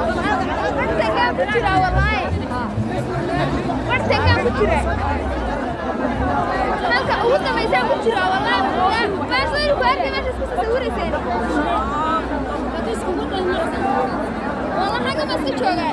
Bartankaan ku jiraa wallaahi. Bartankaan ku jiraa. Halka ugu dambaysaan ku jiraa wallaahi. Meesha ku arkay, meesha isku sawirayseen. Wallah, xagga baa iska joogaa.